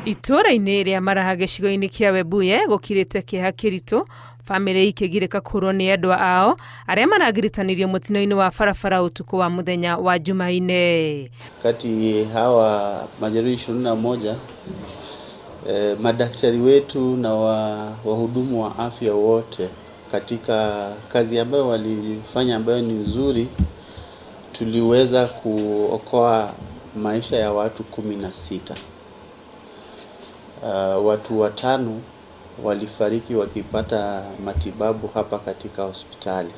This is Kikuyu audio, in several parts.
Itũũra-inĩ rĩa Maraha gĩcigo-inĩ kĩa Webuye gũkirĩte kĩeha kĩritũ, bamĩrĩ ikĩgirĩka kũrwo nĩ endwa ao arĩa maragiritanirio mũtino-inĩ wa barabara ũtukũ wa mũthenya wa Jumaine. Kati hawa majeruhi 21, madaktari wetu na wahudumu wa afya wote katika kazi ambayo walifanya ambayo ni nzuri, tuliweza kuokoa maisha ya watu 16. Watu 5 walifariki wakipata matibabu hapa katika hospitali.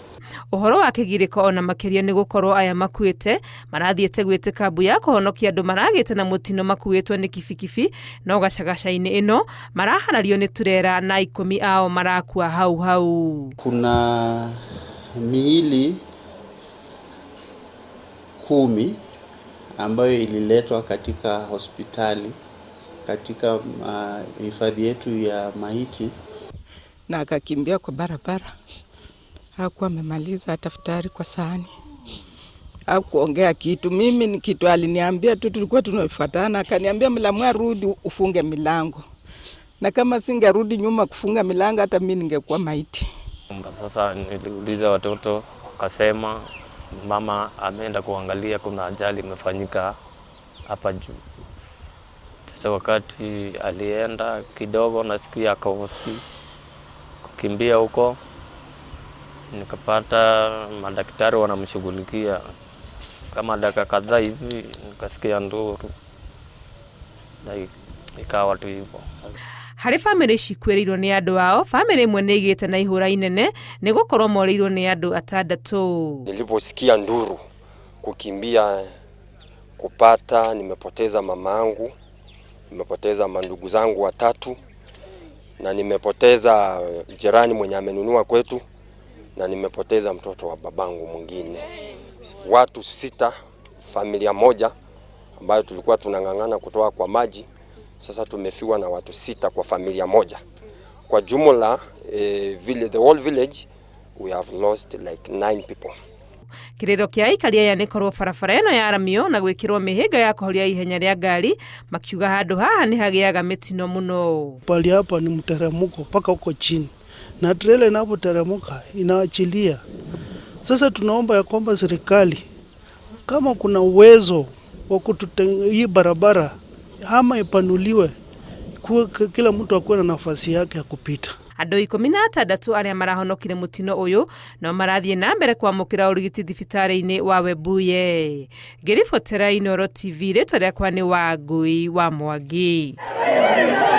Ũhoro wa kĩgirĩko ona makĩria nĩ gũkorwo aya makuĩte marathiĩte gwĩtĩka mbu ya kũhonokia andũ maragĩte na mũtino makuĩtwo nĩ kibikibi, no gacagaca-inĩ ĩno maraharario nĩ turera na 10 ao marakua hau hau. Kuna miili 10 ambayo ililetwa katika hospitali katika hifadhi yetu ya maiti, na akakimbia kwa barabara. Hakuwa amemaliza hata futari kwa sahani, hakuongea kitu. Mimi ni kitu aliniambia tu, tulikuwa tunafuatana, akaniambia Mulamwah, rudi ufunge milango, na kama singerudi nyuma kufunga milango hata mimi ningekuwa maiti. Sasa niliuliza watoto, wakasema mama ameenda kuangalia kuna ajali imefanyika hapa juu. Sasa wakati alienda kidogo, nasikia akahosi kukimbia huko, nikapata madaktari wanamshughulikia kama dakika kadhaa hivi, nikasikia nduru na ikawa tu hivyo. Harĩ bamĩrĩ ici ikuĩrĩirwo nĩ andũ ao, bamĩrĩ ĩmwe nĩ ĩgĩte na ihũra inene nĩ gũkorwo morĩirwo nĩ andũ 6. Niliposikia nduru kukimbia kupata, nimepoteza mamangu, nimepoteza mandugu zangu 3, na nimepoteza jirani mwenye amenunua kwetu, na nimepoteza mtoto wa babangu mwingine. Watu 6, familia moja ambayo tulikuwa tunang'ang'ana kutoa kwa maji. Sasa tumefiwa na watu 6 kwa familia moja. Kwa jumla, the whole village we have lost like 9 people. Kĩrĩro kĩa aikari aya nĩ korwo barabara ĩno yaramio na gwĩkĩrwo mĩhĩnga ya kũhoria ihenya rĩa ngari, makiuga handũ haha nĩ hagĩaga mĩtino mũno. Pali hapa ni mteremko mpaka huko chini, na trela inapoteremka inaachilia. Sasa tunaomba ya kwamba serikali kama kuna uwezo wa hii barabara ama ipanuliwe, kila mtu akuwe na nafasi yake ya kupita. Andũ 16 arĩa marahonokire mũtino ũyũ no marathiĩ na mbere kwamũkĩra ũrigiti thibitarĩ-inĩ wa Webuye. Ngĩribotera Inooro TV, rĩtwa rĩakwa nĩ Wangui wa Mwangi.